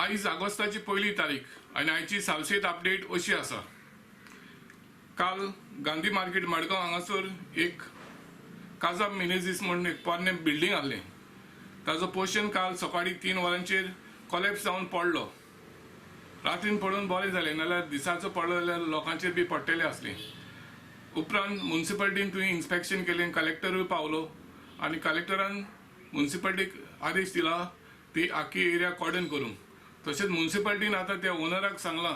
आयज ऑगस्टाची पयली तारीख आनी आयची सालसेत अपडेट अशी आसा. काल गांधी मार्केट मडगांव हांगासर एक काजा मिनेझीस म्हूण एक पोरणें बिल्डींग आहलें, ताजो पोर्शन काल सकाळीं 3 वरांचेर कोलॅप्स जावन पडलो. रातीन पडून बरें जालें, नाल्यार दिसाचो पडलो जाल्यार लोकांचेर बी पडटलें आसलें. उपरांत मुन्सिपालिटीन थंय इन्स्पेक्शन केलें, कलेक्टरूय पावलो आनी कलेक्टरान मुन्सिपालिटीक आदेश दिला ती आख्खी एरिया कॉर्डन करूंक. तशेंच मुन्सिपालिटीन आतां त्या ओनराक सांगलां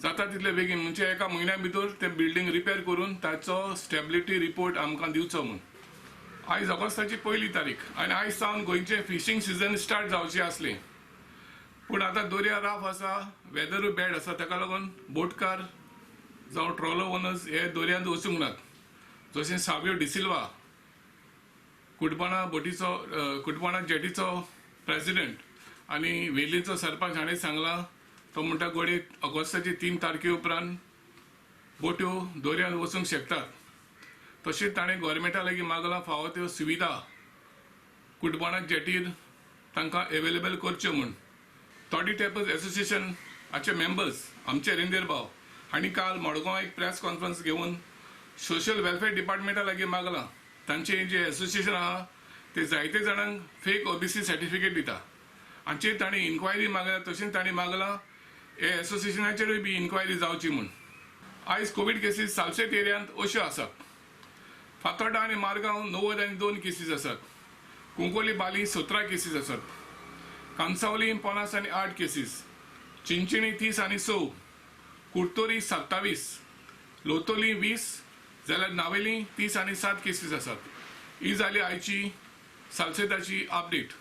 जाता तितले बेगीन म्हणजे एका म्हयन्या भितर तें बिल्डींग रिपेर करून ताचो स्टेबिलिटी रिपोर्ट आमकां दिवचो म्हूण. आयज ऑगस्टाची पयली तारीख आनी आयज सावन गोंयचें फिशींग सिजन स्टार्ट जावचें आसलें, पूण आतां दर्या राफ आसा, वेदरूय बॅड आसा, ताका लागून बोटकार जावं ट्रॉलर ओनर्स हे दर्यांत वचूंक नात. जशें सावियो डिसिल्वा कुटबणा बोटीचो कुटबणा जेटीचो प्रेसिडेंट आनी वेलीचो सरपंच हाणें सांगलां, तो म्हणटा घडये ऑगस्टाची 3 तारखे उपरांत बोट्यो दर्यांत वचूंक शकतात. तशेंच ताणें गोवोरमेंटा लागीं मागलां फावो त्यो सुविधा कुटबणा जेटीर तांकां एवेलेबल करच्यो म्हूण. तोडी टॅपर्स एसोसिएशन हाचे मेंबर्स आमचे रेंदेर भाव हांणी काल मडगांव एक प्रेस कॉन्फरन्स घेवन सोशल वेलफेअर डिपार्टमेंटा लागीं मागलां तांचें जें एसोसिएशन आहा ते जायते जाणांक फेक ओबीसी सर्टिफिकेट दिता, हांचेर तांणी इन्क्वायरी मागल्या. तशेंच तांणी मागलां हे एसोसिएशनाचेरूय बी इन्क्वायरी जावची म्हूण. आयज कोवीड केसीस सालसेत एरियांत अश्यो आसात. फातोर्डा आनी मारगांव 92 केसीस आसात, कुंकोली बाली 17 केसीस आसात, कांसावली 50 आनी 8 केसीस, चिंचिणी 30 आनी 6, कुर्तोरी 27, लोतोली 20, जाल्यार नावेली 30 आनी 7 केसीस आसात. ही जाली आयची सालसेताची अपडेट.